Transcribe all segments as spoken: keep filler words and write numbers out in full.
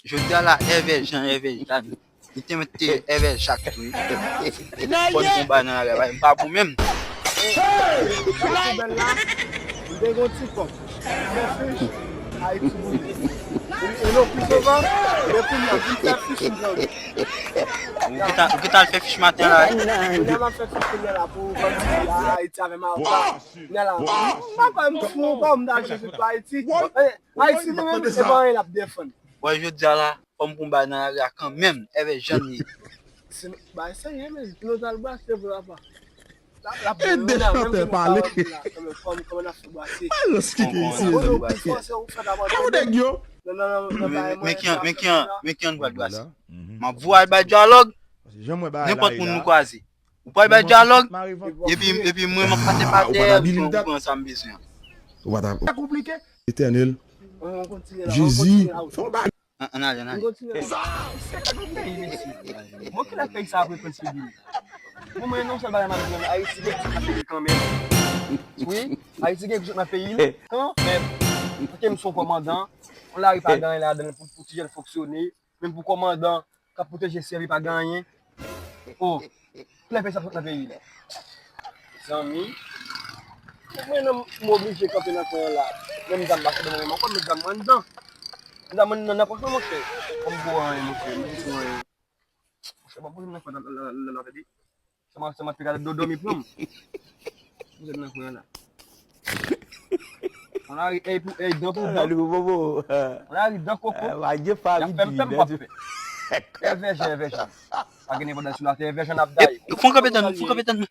Jodi a la, Èvè Jan, Èvè Jan. Li te mete Èvè Jak tou wi. Fò n konba nan lari a, m pa bon menm. Poubèl la, m te gon ti kòb. M fè fich, Ayiti boule. E non, pi sovan, men kounye a, m fè fich, m pran. Ou gentan, ou gentan al fè fich maten la wi. Kounye a, m ap fè fich kounye a la pou kòmsi Ayiti avè m ap. Kounye a la, m pa kwè m fou ankò, m t al chèche pou Ayiti. Ayiti li menm, se pa anyen l ap defann. Bon, jodi a la, fò m konba nan lari a kanmenm, Èvè Jan li ye. Bay serye, men, nou t al brase vre, apa. E de chantè pale. Kòman, kòman n ap fè brase? Alòs ki ke isi, mesye. Kòman nèg yo? Men, men, men ki an, men ki an, men ki an nou pral brase? M ap voye al bay dyalòg, nenpòt moun nou kwaze. Ou pral bay dyalòg, epi, epi mwen, m ap pase pa dèyè, ou pran, ou pran sa m bezwen an. Ou pa ta konplike. Etènèl. Jezi, fè yon bagay. Ann, ann ale, ann ale. Bon, kilè peyi sa ap reprann figi li? Bon, mwen, yon sèl bagay m ap di nou, Ayiti gen ti nan peyi kanmenm. Wi, Ayiti gen ti nan peyi l kanmenm. Paske m se yon kòmandan, yon lari pa gen anyen ladan l pou, pou ti jèn fonksyone, menm pou kòmandan k ap pwoteje sèvi pa gen anyen. O, kilè peyi sa ap sot nan peyi la? Zanmi, mwen menm, m oblije kanpe nan kwen an la. Menm zam pa sot nan men m ankò, met zam mwen anndan. Met zam mwen nan, nan pòch mwen, monchè. Kòm gwo anyen, monchè, m di sou anyen. Monchè, pa poze m nan kwen an la, la, la, la, tande. Sa m ap, sa m ap fè gade do, dòmi pran m. Poze m nan kwen an la. Yon lari, èy pou èy, dan pou dan. Yon lari dan koko. Y ap fè m fè m p ap fè. Èvè Jan, Èvè Jan. Pa gen nenpòt sou latè, Èvè Jan n ap daye. Fò n kanpe tann, fò n kanpe tann.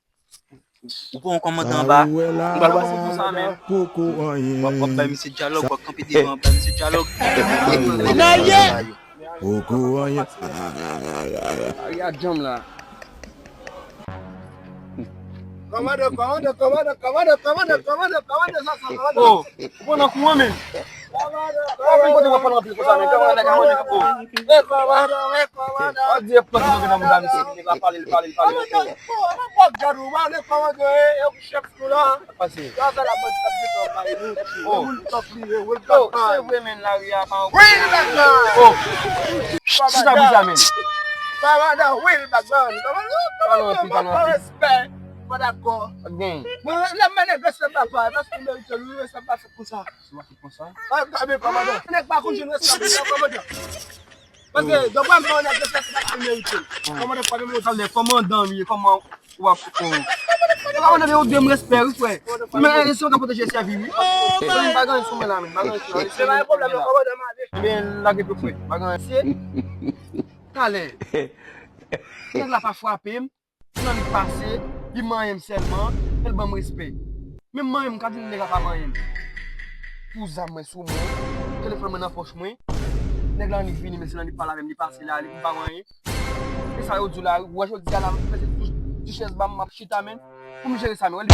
Ou pran yon kòmandan anba. Ou pral wè sa. Poko anyen. W ap, w ap bay misye dyalòg, w ap kanpe devan, w ap bay misye dyalòg. Poko anyen. Ay, a djanm la. Kòmandan, kòmandan, kòmandan, kòmandan, kòmandan, kòmandan, kòmandan, sa, sa, kòmandan. O, ou pran nan kou an, men. Ou ap vin kote w ap pale anpil konsa, men kòmandan, kòmandan, o. E kòmandan, e kòmandan. Ou di e pran ki nan bouda misye, nèg la pale, l pale, l pale. Kòmandan, o, nan pòt gad ou, w ale kòmandan, e, e ou chèf nou la. Pase. Sa fè la bandi k ap defann pa e nou. O. Real Thug li ye, Real Thug. Yo, se vre, men lari a pa. Real Thug! O. Chita pou sa, men. Kòmandan, Real Thug, man. Kòmandan, respè. Pa dakò. Gen. Mwen, lè m mennen respè papa, paske m merite l, wi, respè pa fèt konsa. Se pa fèt konsa. A, a, men kòmandan. Nèg pa konn jwenn respè konsa, kòmandan. Paske, dòk mwen, mwen, nèg respè, se pa fèt merite l. Kòmandan, pa menm otan lè kòmandan m ye, kòman w ap, o. Kòmandan, ou dwe m respè, wi, frè. Men, e, se ou k ap pwoteje sèvi, wi. Men, m pa gen anyen sou mwen la, men, m pa gen anyen sou mwen la. Se pa yon pwoblèm, non, kòmandan, m ale. Men, lage pye, frè. M pa gen anyen. Se, talè. Nèg la pa frape m. Nan li pase, li manyen m sèlman, e l ban m respè. Menm manyen m, ka di nèg la pa manyen m. Pou zam mwen sou mwen, telefòn mwen nan pòch mwen. Nèg la annik vini, men se nan li pale avè m, li pase la, li pa manyen. E sa yo di w la, ou wè jodi a la, m pèse ti, ti chèz ba m, m ap chita, men. Pou m jere sa, men.